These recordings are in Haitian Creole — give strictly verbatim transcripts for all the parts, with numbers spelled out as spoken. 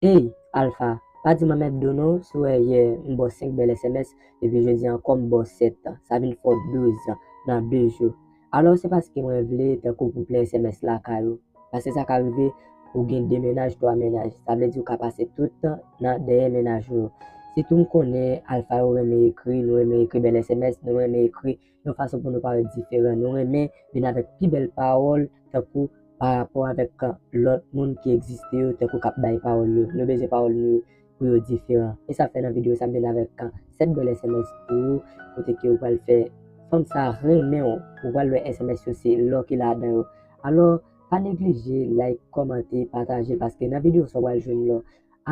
Hey, Alpha, pa di m anmède w non, si w wè yè m ba w senk bèl S M S, epi jodi ankò m ba w sèt. Sa vin fè w douz nan de jou. Alò, se paske mwen vle tankou pou plen S M S lakay ou. Paske sa ka rive, ou gen de mennaj, twa mennaj. Sa vle di ou ka pase tout tan nan dèyè mennaj ou yo. Sitou m konnen Alpha yo renmen ekri, nou renmen ekri bèl S M S, nou renmen ekri yon fason pou nou parèt diferan. Nou renmen vin avèk pi bèl pawòl, tankou pa rapò avèk lòt moun ki egziste yo, tankou k ap bay pawòl yo. Nou bezwen pawòl nou yo pou yo diferan. E sa fè nan videyo sa m vin avèk sèt bèl S M S pou ou, kote ke ou pral fè fanm sa renmen w. Ou pral wè S M S yo se lò ki ladan yo. Alò, pa neglije like, kòmante, pataje, paske nan videyo sa w pral jwenn lò.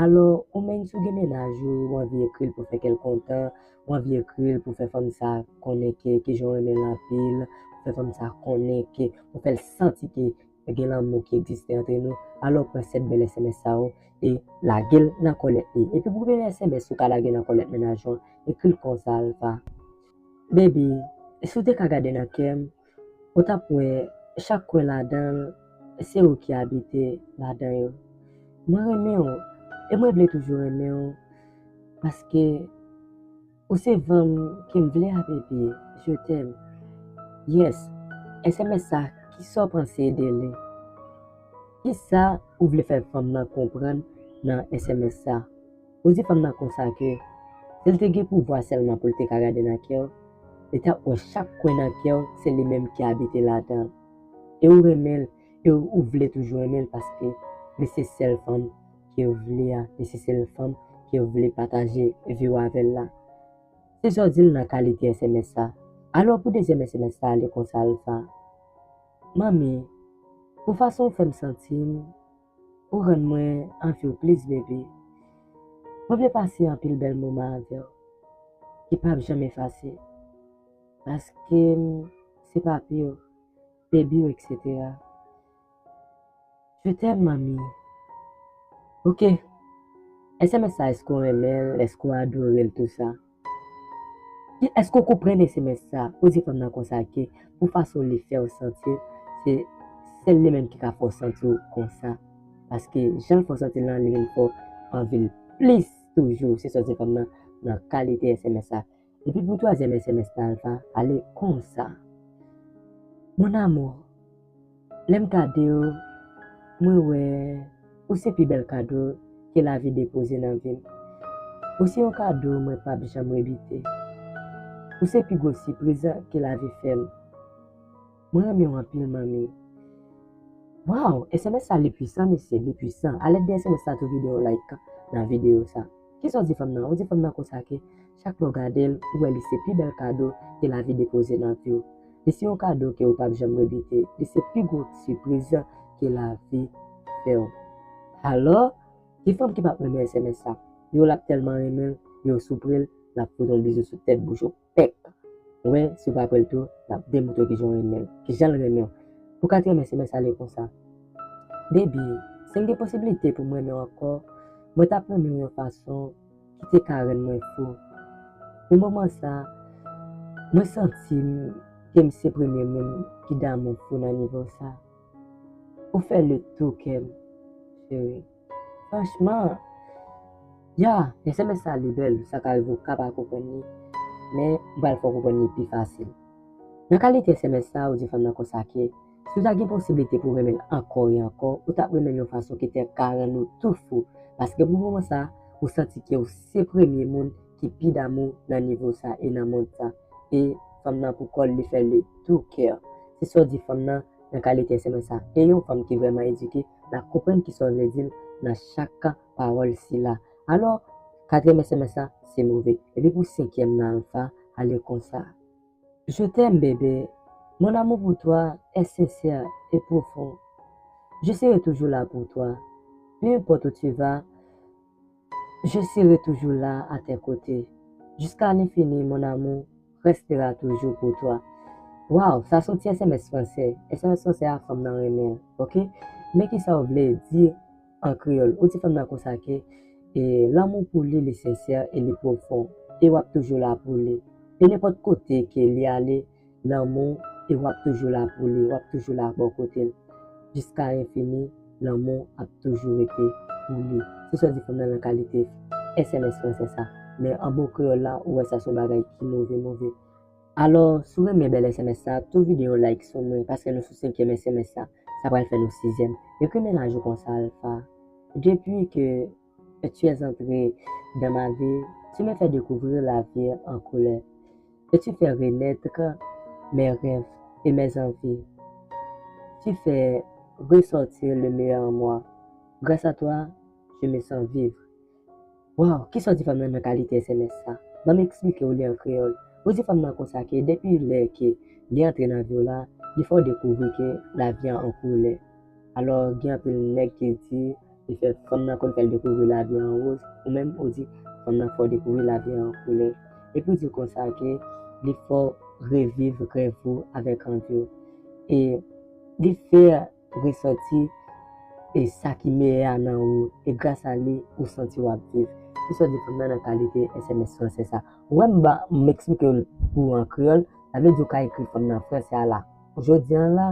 Alò, ou menm si w gen mennaj ou, ou anvi ekri l pou fè kè l kontan, ou anvi ekri l pou fè fanm sa konnen ke, ke jan w renmen l anpil, pou fè fanm sa konnen ke, pou fè l santi ke gen lanmou ki egziste antre nou, alò pran sèt bèl S M S sa yo e lage l nan kòlèt li. Epi pou premye S M S ou ka lage nan kòlèt mennaj ou an, ekri l konsa, Alpha. Baby, si w te ka gade nan kè m, ou t ap wè chak kwen ladan l, se ou ki abite ladan yo. Mwen renmen w, e mwen vle toujou renmen w, paske ou se van m ke m vle a, baby, je t'aime. Yes, S M S sa, kisa w panse de li? Kisa ou vle fè fanm nan konprann nan S M S sa? Ou di fanm nan konsa ke si l te gen pouvwa sèlman pou l te ka gade nan kè w, li t ap wè chak kwen nan kè w, se li menm ki abite ladan l. E ou renmen l, e ou vle toujou renmen l paske li se sèl fanm ke w vle a, li se sèl fanm ke w vle pataje vi w avè l la. Se sa w di l nan kalite S M S sa. Alò pou dezyèm S M S sa, li konsa, Alpha. Manmi, pou fason w fè m santi m, ou rann mwen anvi w plis, baby. Mwen vle pase anpil bèl moman avè w, ki p ap janm efase. Paske m se papi w, baby w, et cetera. Je t'aime, manmi. Ok. S M S sa, èske w renmen l? Èske w adore l, tou sa? Ki, èske w konprann S M S sa? Ou di fanm nan konsa ke pou fason li fè w santi, se sèl li menm ki ka fè w santi w konsa. Paske jan l fè w santi l lan, li vin fè w anvi l plis toujou. Se sa w di fanm nan, nan kalite S M S sa. Epi pou twazyèm S M S la, Alpha, ale konsa. Mon amour, lè m gade w, mwen wè ou se pi bèl kado ke lavi depoze nan vi m. Ou se yon kado mwen p ap janm rebite. Ou se pi gwo sipriz ke lavi fè m. Mwen renmen w anpil, manmi. Waw, S M S sa li pwisan, mesye, li pwisan. A lèd de S M S sa, tou vide yon like nan videyo sa. Kisa w di fanm nan? Ou di fanm nan konsa ke chak lè w gade l, ou wè li se pi bèl kado ke lavi depoze nan vi w. Li se yon kado ke ou p ap janm rebite. Li se pi gwo sipriz ke lavi fè w. Alò, ki fanm ki p ap renmen S M S sa? Yo l ap tèlman renmen l, yo sou pre l, l ap fout yon bizou sou tèt bouch ou. Pèk. Ou wè, si w pa pre l tou, l ap demontre w kijan w renmen l, kijan l renmen w. Pou katriyèm S M S la, li konsa. Baby, si m gen posiblite pou m renmen w ankò, mwen t ap renmen w yon fason ki te ka rann mwen fou. Pou moman sa, mwen santi m ke m se premye moun ki damou fou nan nivo sa. Ou fè le tou kè m, cheri. Franchman, ya, S M S sa li bèl, sa ka rive ou ka pa konprann li, men m pral fè w konprann li pi fasil. Nan kalite S M S sa, ou di fanm nan konsa ke, si w ta gen posiblite pou renmen l ankò e ankò, ou t ap renmen l yon fason ki te ka rann ou tou fou, paske pou moman sa, ou santi ke ou se premye moun ki pi damou nan nivo sa e nan mond sa. E fanm nan pou kò l, li fè le tou kè. Se sa w di fanm nan, nan kalite S M S sa. E yon fanm ki vrèman edike, l ap konprann kisa w vle di l nan chak pawòl sila. Alò, katriyèm S M S sa, se move. Epi pou senkyèm nan, Alpha, ale konsa. Je t'aime, bébé. Mon amour pour toi est sincère et profond. Je serai toujours là pour toi. Peu importe où tu vas, je serai toujours là à tes côtés. Jusqu'à l'infini, mon amour restera toujours pour toi. Waw, sa se yon ti S M S fransè. S M S fransè a, fanm nan renmen l, oke? Men kisa w vle di an kreyòl? Ou di fanm nan konsa ke, e, lanmou pou li, li sensè e li pwofon. E w ap toujou la pou li. E nenpòt kote ke li ale, lanmou, e w ap toujou la pou li, w ap toujou la bò kote l. Jiska enfini, lanmou ap toujou rete pou li. Kisa w di fanm nan nan kalite S M S fransè sa? Men an bon kreyòl la, ou wè sa se yon bagay ki move, move. Alò, si w renmen bèl S M S sa, tou vide yon like sou mwen, paske nou sou senkyèm S M S sa, sa pral fè nou sizyèm. Ekri mennaj ou konsa, Alpha. Depuis que tu es entré dans ma vie, tu me fais découvrir la vie en couleur. Et tu fais renaître mes rêves et mes envies. Tu fais ressortir le meilleur en moi. Grâce à toi, je me sens vivre. Waw, kisa w di fanm nan nan kalite S M S sa? Ban m eksplike w li an kreyòl. Ou di fanm nan konsa ke depi lè ke li antre nan vi w la, li fè w dekouvri ke lavi a an koulè. Alò, gen anpil nèg ki di li fè fanm nan konn fè l dekouvri lavi a an woz, ou menm ou di fanm nan fè w dekouvri lavi a an koulè. Epi w di konsa ke li fè w reviv rèv ou avèk anvi w. E li fè resòti e sa ki meyè a nan ou, e gras a li, ou santi w ap viv. Kisa w di fanm nan nan kalite S M S fransè sa? Ou wè m ba, m eksplike w pou w an kreyòl, sa vle di w ka ekri fanm nan fransè a la. Jodi a la,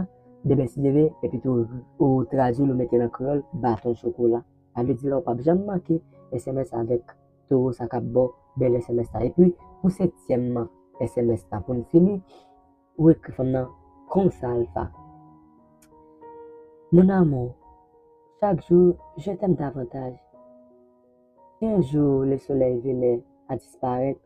demen si Dye vle, epi tou ou tradui l, ou mete l an kreyòl, baton chokola. Sa vle di la, ou p ap janm manke S M S avèk towo sa k ap ba w bèl S M S la. Epi, pou setyèm S M S la, pou n fini, ou ekri fanm nan konsa, Alpha. Mon amour, chaque jour, je t'aime davantage. Si un jour le soleil venait à disparaître,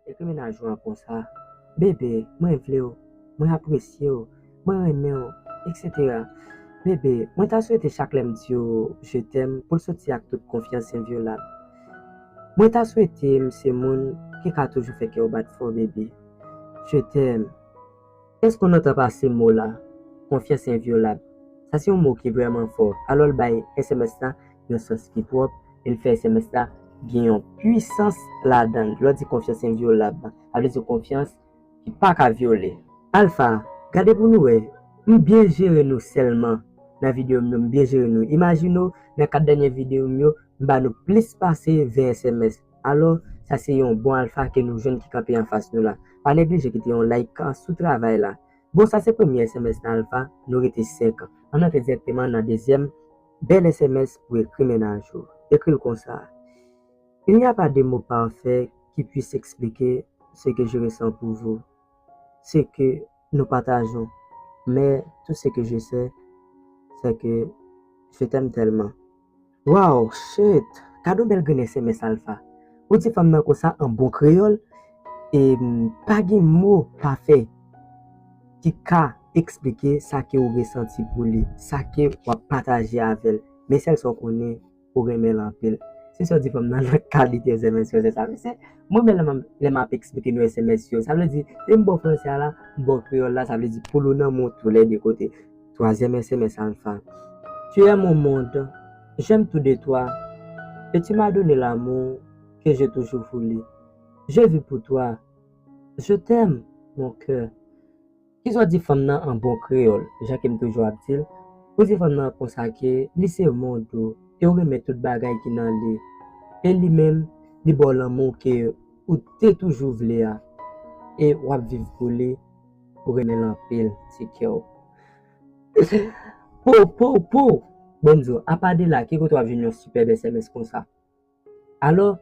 Ekri mennaj ou an konsa, bebe, mwen vle w, mwen apresye w, mwen renmen w, etsetera. Bebe, mwen ta swete chak lè m di w je t'aime pou l soti ak tout konfyans envyolab. Mwen ta swete m se moun ki ka toujou fè kè w bat fò, bebe. Je t'aime. Èske w nan tan pase mo la? Konfyans envyolab. Sa se yon mo ki vrèman fò. Alò l bay S M S la yon sans ki pwòp, e l fè S M S la gen yon pwisans ladan l. Lè w di konfyans envyolab, sa vle di konfyans ki pa ka vyole. Alpha, gade pou nou wè. M byen jere nou sèlman nan videyo m yo, m byen jere nou. Imajine w, nan kat dènye videyo m yo, m ba nou plis pase ven S M S. Alò, sa se yon bon Alpha ke nou jwenn ki kanpe anfas nou la. Pa neglije kite yon like sou travay la. Bon, sa se premye S M S nan Alpha, nou rete senk. Ann antre dirèkteman nan dezyèm bèl S M S pou ekri mennaj ou. Ekri l konsa. Il n'y a pas de mots parfaits qui puissent expliquer ce que je ressens pour vous, ce que nous partageons, mais tout ce que je sais, c'est que je t'aime tellement. Wow, shit! Gade yon bèl grenn S M S Alpha. Ou di fanm nan konsa an bon kreyòl, e m, pa gen mo pafè ki ka eksplike sa ke ou resanti pou li, sa ke w ap pataje avè l. Men sèl sa w konnen, ou renmen l anpil. Se sa w di fanm nan nan kalite S M S yo, se sa. Mesye, mwen menm lè m, lè m ap eksplike nou S M S yo, sa vle di, lè m ba w fransè a la, m ba w kreyòl la, sa vle di poul ou nan men w toulède kote. Twazyèm S M S Alpha. Tu es mon monde, j'aime tout de toi, et tu m'as donné l'amour que j'ai toujours voulu. Je vis pour toi, je t'aime, mon cœur. Kisa w di fanm nan an bon kreyòl, jan ke m toujou ap di l, ou di fanm nan konsa ke li se mond ou, e ou renmen tout bagay ki nan li. E li menm, li ba w lanmou ke ou te toujou vle a. E w ap viv pou li, ou renmen l anpil, ti kè w. Po, po, po! Bon, m di w, apa de la, ki kote w ap jwenn yon sipèb S M S konsa? Alò,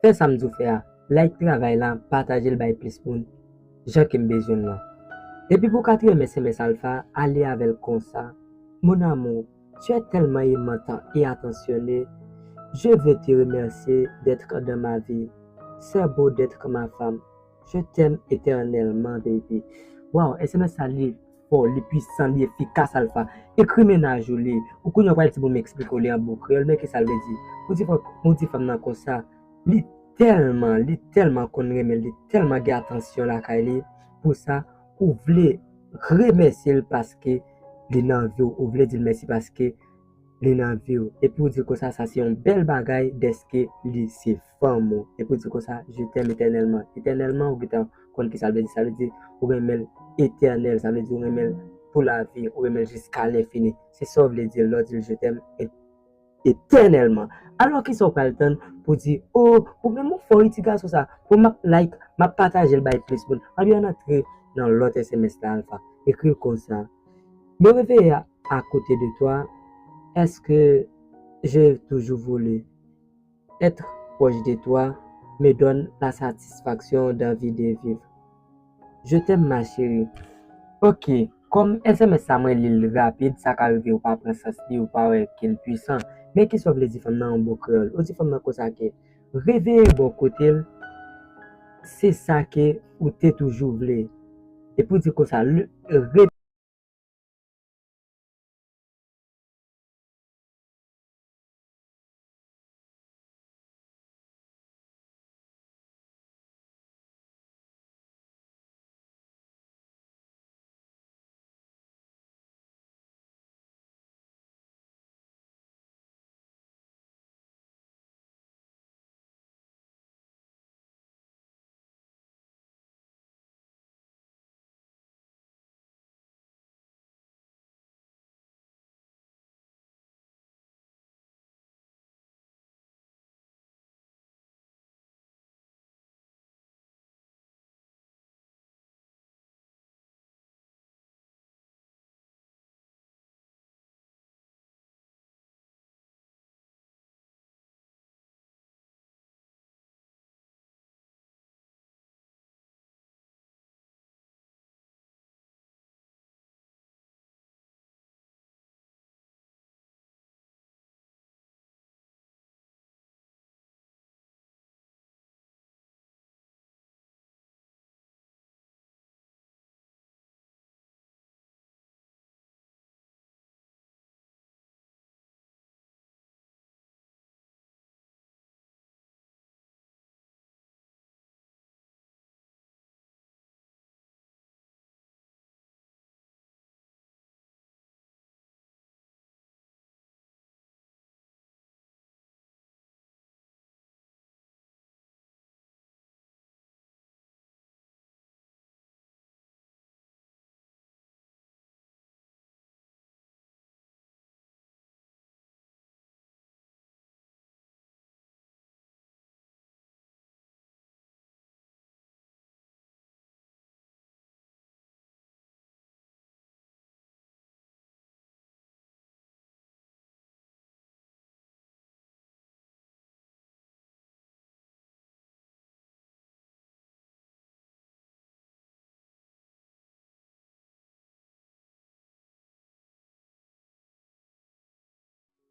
fè sa m di w fè a. Like travay la, pataje l bay plis moun, jan ke m bezwen l lan. Epi pou katriyèm S M S Alpha, ale avè l konsa. Mon amour, tu es tellement aimant et attentionné. Je veux te remercier d'être dans ma vie. C'est beau d'être ma femme. Je t'aime éternellement, baby. Wow, S M S sa li fò, li pwisan, li efikas, Alpha. Ekri mennaj ou li. Ou konnen w pral di pou m eksplike w li an bon kreyòl, men kisa l vle di? Ou di fanm, ou di fanm nan konsa, li tèlman, li tèlman konn renmen l, li tèlman gen atansyon lakay li. Pou sa, ou vle remèsye l paske li nan vi w, ou vle di l mèsi paske li nan vi w. Epi w di l konsa, sa se yon bèl bagay dèske li se fanm ou. Epi w di l konsa, je t'aime éternellement. Etènèlman, ou gentan konn kisa l vle di. Sa vle di, ou renmen l etènèl. Sa vle di, ou renmen l pou lavi. Ou renmen l jiska lenfini. Se sa w vle di l lè w di l je t'aime et-, etènèlman. Alò, kisa w pral tann pou di, oh, ou menm ou fò wi ti gason sa. Pou m ap like, m ap pataje l bay plis moun. Anben, ann antre nan lòt S M S la, Alpha. Ekri l konsa. Me réveiller à, à côté de toi, est-ce que j'ai toujours voulu? Être proche de toi me donne la satisfaction d'envie de vivre. Je t'aime, ma chérie. Ok, kòm S M S sa mwen li l rapid, sa ka rive ou pa pran sans li, ou pa wè ke l pwisan. Men kisa w vle di fanm nan an bon kreyòl? Ou di fanm nan konsa ke reveye bò kote l, se sa ke ou te toujou vle. Epi w di konsa, le, re-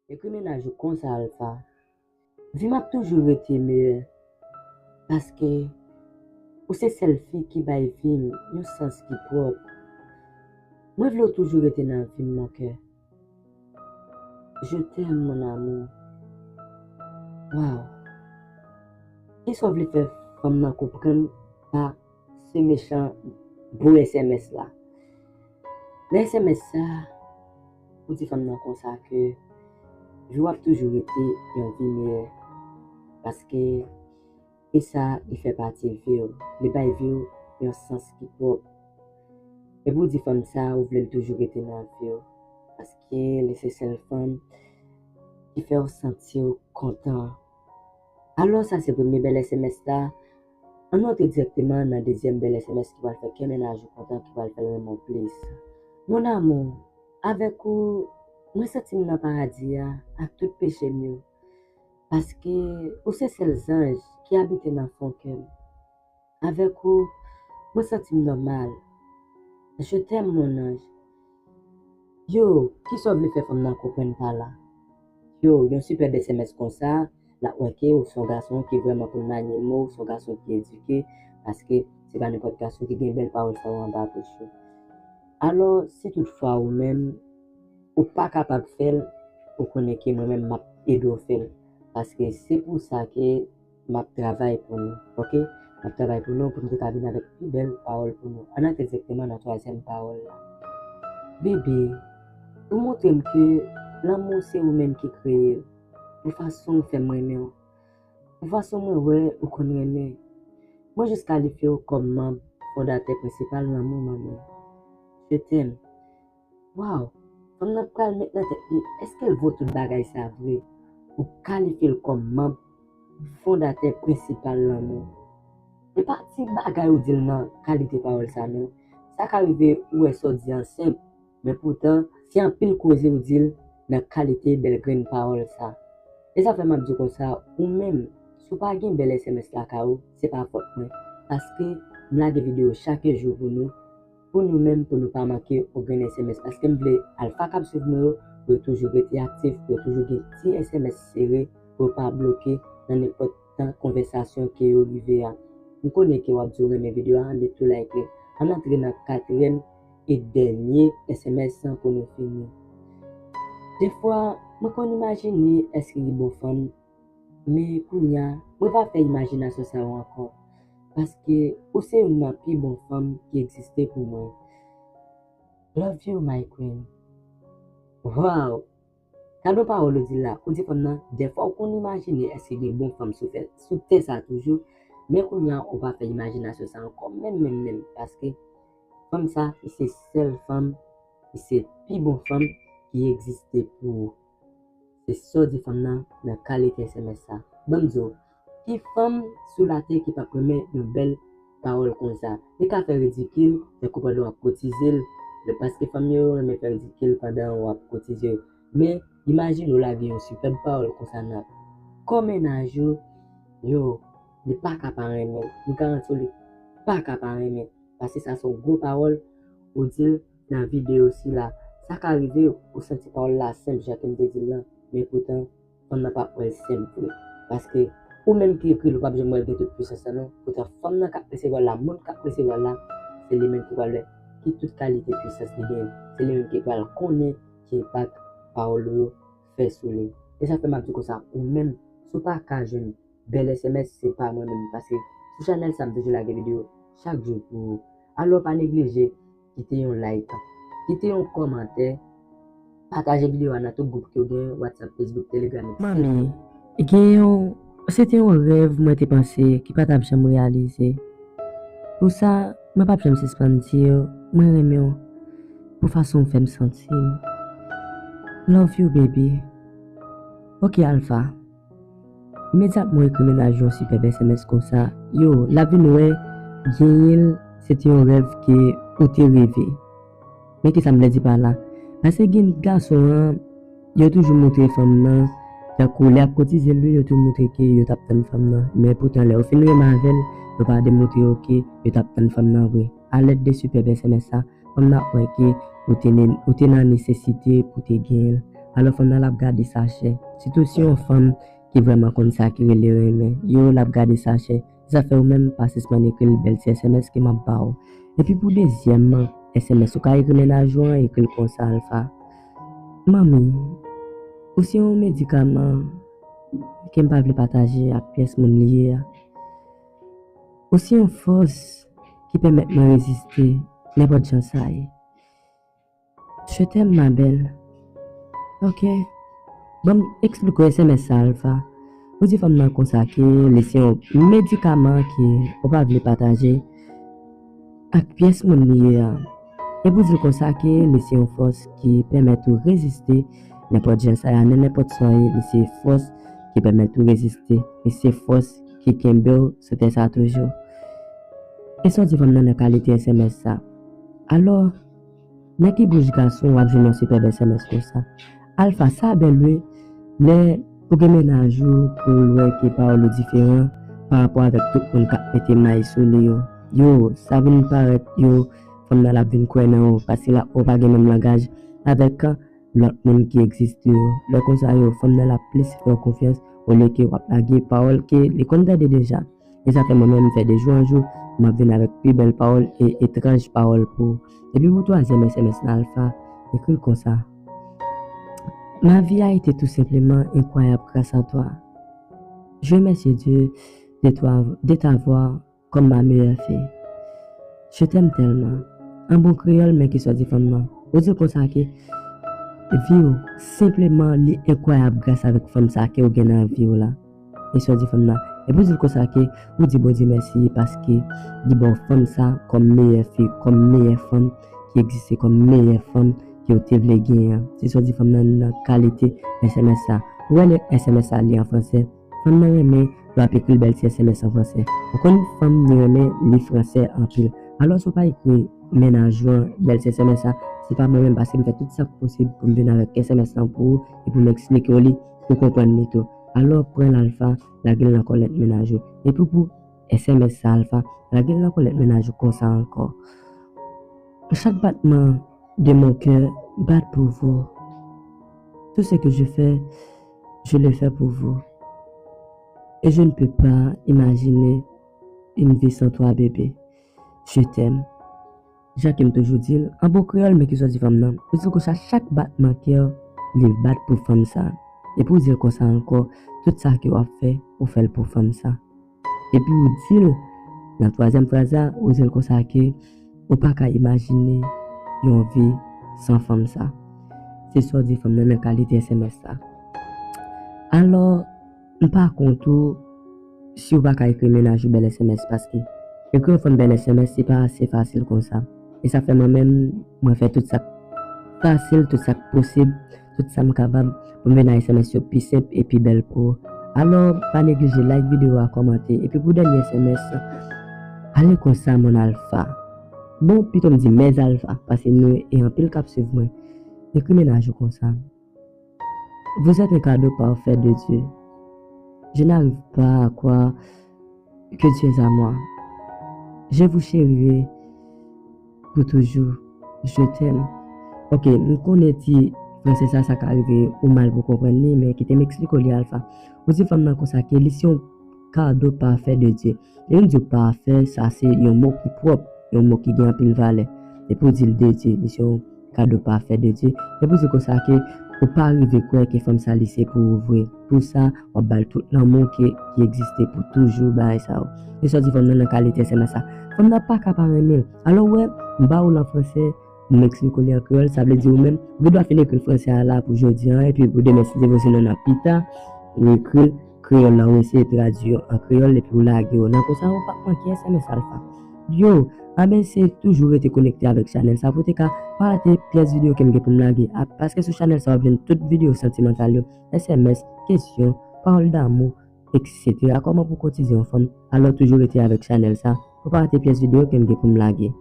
Ekri mennaj ou konsa, Alpha. Vi m ap toujou rete meyè. Paske ou se sèl fi ki bay vi m yon sans ki pwòp. Mwen vle w toujou rete nan vi m, mon cœur. Je t'aime, mon amour. Waw. Kisa w vle fè fanm nan konprann pa se mechan bon S M S la? Nan S M S sa, ou di fanm nan konsa ke vi w ap toujou rete yon vi meyè. Paske e sa, li fè pati vi w. Li bay vi w yon sans ki pwòp. Epi w di fanm sa, ou vle l toujou rete nan vi w. Paske li se sèl fanm ki fè w santi w kontan. Alò, sa se premye bèl S M S la. Ann antre dirèkteman nan dezyèm bèl S M S ki pral fè kè mennaj ou kontan, ki pral fè l renmen w plis. Mon amour, avèk ou, mwen santi m nan paradi a ak tout peche m yo. Paske ou se sèl zanj ki abite nan fon kè m. Avèk ou, mwen santi m nòmal. Je t'aime, mon ange. Yo, kisa w vle fè fanm nan konprann pa la? Yo, yon sipèb S M S konsa, l ap wè ke ou se yon gason ki vrèman konn manye mo, ou se yon gason ki edike, paske se pa nenpòt gason ki gen bèl pawòl sa yo anba bouch yo. Alò, si toutfwa ou menm, ou pa kapab fè l, ou konnen ke mwen menm m ap ede w fè l. Paske se pou sa ke m ap travay pou nou, oke? M ap travay pou nou, pou nou te ka vin avèk pi bèl pawòl pou nou. Ann antre dirèkteman nan twazyèm pawòl la. Bebe, ou montre m ke lanmou se ou menm ki kreye l. Pou fason w fè m renmen w. Pou fason mwen wè ou konn renmen. Mwen jis kalifye w kòm manm fondatè prensipal lanmou manmi. Je t'aime. Waw, fanm nan pral met nan tèt li, èske l vo tout bagay sa vre? Ou kalifye l kòm manm fondatè prensipal lanmou. E pa ti bagay ou di l nan kalite pawòl sa non. Sa ka rive ou wè sa w di an senp, men poutan, se anpil koze ou di l nan kalite bèl grenn pawòl sa. E sa fè m ap di w konsa, ou menm, si w pa gen bèl S M S lakay ou, se pa fòt mwen. Paske m lage videyo chak jou pou nou, pou nou menm, pou nou pa manke yon grenn S M S. Paske m vle Alpha k ap swiv mwen yo, pou yo toujou rete aktif, pou yo toujou gen ti S M S sere, pou yo pa bloke nan nenpòt tan konvèsasyon ke yo rive a. M konnen ke w ap di w renmen videyo a, ann tou like li. Ann antre nan katriyèm e dènye S M S lan pou nou fini. Defwa, mwen konn imajine èske li bon fanm, men kounye a, mwen pa fè imajinasyon sa yo ankò. Paske ou se youn nan pi bon fanm ki egziste pou mwen. Love you, my queen. Waw! Gade yon pawòl ou di la, ou di fanm nan, dèfwa ou konn imajine èske gen bon fanm sou fè, sou tè sa toujou, men kounye a ou pa fè imajinasyon sa ankò, menm, menm, menm, paske fanm sa, li se sèl fanm, li se pi bon fanm ki egziste pou ou. Se sa w di fanm nan, nan kalite S M S sa. Ban m di w, ki fanm sou latè ki p ap renmen yon bèl pawòl konsa? Li ka fè ridikil, tankou pandan w ap koutize l, paske fanm yo renmen fè ridikil pandan w ap koutize yo. Men, imajine w lage yon sipèb pawòl konsa nan kò mennaj ou, yo, li pa ka pa renmen l. M garanti w, li pa ka pa renmen l. Paske sa se yon gwo pawòl ou di l nan videyo sila. Sa ka rive ou santi pawòl la senp jan ke m te di l lan, men poutan, fanm nan p ap wè l senp vre. Paske ou menm ki ekri l, ou p ap janm wè l gen tout pwisans lan non. Poutan, fanm nan k ap resevwa l la, moun k ap resevwa l la, se li menm ki pral wè ki tout kalite pwisans li genyen. Se li menm ki pral konnen ki enpak pawòl ou yo fè sou li. E sa fè m ap di konsa, ou menm, si w pa ka jwenn bèl S M S, se pa mwen menm, paske sou chanèl sa, m toujou lage videyo chak jou pou ou. Alò, pa neglije kite yon like, kite yon kòmantè, pataje videyo a nan tout gwoup ke w gen, WhatsApp, Facebook, Telegram, et cetera. Manmi, gen yon, se te yon rèv mwen te panse ki pa t ap janm reyalize. Pou sa, mwen p ap janm sispann di w, mwen renmen w pou fason w fè m santi m. Love you, baby. Ok, Alpha. Imedyatman w ekri mennaj ou yon sipèb S M S konsa, yo, l ap vin wè, genyen l, se te yon rèv ke ou te reve. Men kisa m vle di pa la? Paske gen gason an, yo toujou montre fanm nan, tankou lè y ap koutize l, wi, yo toujou montre ke yo t ap tann fanm nan. Men poutan, lè yo fin renmen avè l, yo pa demontre yo ke yo t ap tann fanm nan vre. A lèd de sipèb S M S sa, fanm nan ap wè ke ou te ne-, ou te nan nesesite pou te genyen l. Alò, fanm nan l ap gade sa chè. Sitou si yon fanm ki vrèman konn sa ki rele renmen, yo, l ap gade sa chè. Sa fè ou menm pa sispann ekri l bèl ti S M S ke m ap ba w. Epi pou dezyèm S M S ou ka ekri mennaj ou an, ekri l konsa, Alpha. Manmi, ou se yon medikaman ke m pa vle pataje ak pyès moun li ye a. Ou se yon fòs ki pèmèt mwen reziste nenpòt jan sa ye. Je t'aime, ma belle. Ok. Ban m eksplike w S M S sa, Alpha. Ou di fanm nan konsa ke li se yon medikaman ke ou pa vle pataje ak pyès moun li ye a. Epi w di l konsa ke li se yon fòs ki pèmèt ou reziste nenpòt jan sa ye, nan nenpòt sa w ye, li se fòs ki pèmèt ou reziste. Li se fòs ki kenbe w sou tè sa toujou. E sa w di fanm nan nan kalite S M S sa? Alò, nan ki bouch gason w ap jwenn yon sipèb S M S konsa? Alpha, sa bèl wi. Lè ou gen mennaj ou, pou l wè ke pawòl ou diferan, pa rapò avèk tout moun k ap mete may sou li yo. Yo, sa vin parèt, yo, fanm nan l ap vin kwè nan ou, paske l ap wè w pa gen menm langaj avèk lòt moun ki egziste yo. Lè konsa yo, fanm nan l ap plis fè w konfyans olye ke w ap lage pawòl ke li konn tande deja. E sa fè mwen menm m fè de jou an jou, m ap vin avèk pi bèl pawòl e etranj pawòl pou ou. Epi pou twazyèm S M S nan Alpha, ekri l konsa. Ma vie a été tout simplement incroyable grâce à toi. Je remercie Dieu de toi, de t'avoir comme ma meilleure fille. Je t'aime tellement. An bon kreyòl, men ki sòti fanm nan. Ou di l konsa ke vi w, senpleman, li enkwayab gras avèk fanm sa ke w gen nan vi w la. E sòti fanm nan. Epi w di l konsa ke ou di Bondye mèsi paske li ba w fanm sa kòm meyè fi, kòm meyè fanm ki egziste, kòm meyè fanm ke w te vle genyen an. Se sòti fanm nan nan kalite S M S sa. Ou wè lè S M S sa li an fransè, fanm nan renmen lè w ap ekri l bèl ti S M S an fransè. Ou konn fanm li renmen li fransè anpil. Alò, si w pa ekri mennaj ou an bèl ti S M S sa, se pa mwen menm, paske m fè tout sa k posib pou m vin avèk S M S lan pou ou e pou m eksplike w li, pou w konprann li tou. Alò, pran l Alpha, lage l nan kòlèt mennaj ou. Epi pou S M S sa Alpha, lage l nan kòlèt mennaj ou konsa ankò. Chaque battement de mon cœur bat pour vous. Tout ce que je fais, je le fais pour vous. Et je ne peux pas imaginer une vie sans toi, bébé. Je t'aime. Jan ke m toujou di l, an bon kreyòl, men ki sòti fanm nan. Ou di l konsa, chak batman kè w, li bat pou fanm sa. Epi ou di l konsa ankò, tout sa ke w ap fè, ou fè l pou fanm sa. Epi ou di l, nan twazyèm fraz la, ou di l konsa ke ou pa ka imajine yon vi san fanm sa. Se sa w di fanm nan nan kalite S M S sa. Alò, m pa kont ou si w pa ka ekri mennaj ou bèl S M S, paske ekri yon fanm bèl S M S, se pa ase fasil konsa. E sa fè mwen menm, mwen fè tout sa k fasil, tout sa k posib, tout sa m kapab pou m vin ak S M S yo pi senp e pi bèl pou ou. Alò, pa neglije like videyo a, kòmante, epi pou dènye S M S, ale konsa, mon Alpha. Bon, pito m di mes Alpha, paske nou e anpil k ap swiv mwen. Ekri mennaj ou konsa. Vous êtes un cadeau parfait de Dieu. Je n'arrive pas à croire que tu es à moi. Je vous chérirai pour toujours. Je t'aime. Ok, m konnen ti fransè sa, sa ka rive ou mal pou konprann li, men kite m eksplike w li Alpha. Ou di fanm nan konsa ke li se yon kado pafè de Dye. Lè nou di pafè, sa se yon mo ki pwòp, yon mo ki gen anpil valè. Epi ou di l de Dye, li se yon kado pafè de Dye. Epi ou di konsa ke ou pa rive kwè ke fanm sa li se pou ou vre. Pou sa, w ap ba l tout lanmou ki, ki egziste pou toujou bagay sa yo. E sa w di fanm nan nan kalite S M S sa. Fanm nan pa ka pa renmen l. Alò, w wè, m ba ou l an fransè, m eksplike w li an kreyòl, sa vle di ou menm, ou gen dwa fin ekri l fransè a la pou jodi a, epi pou demen, si Dye vle, sinon nan pita, ou ekri l kreyòl la, ou eseye tradui yo an kreyòl, epi ou lage yo. Nan konsa, ou p ap manke S M S Alpha. Yo, anben se toujou rete konekte avèk chanèl sa pou te ka pa rate pyès videyo ke m gen pou m lage. A, paske sou chanèl sa, w ap jwenn tout videyo santimantal yo, S M S, kesyon, pawòl damou, etsetera. Kòman pou kotize yon fanm? Alò, toujou rete avèk chanèl sa pou pa rate pyès videyo ke m gen pou m lage.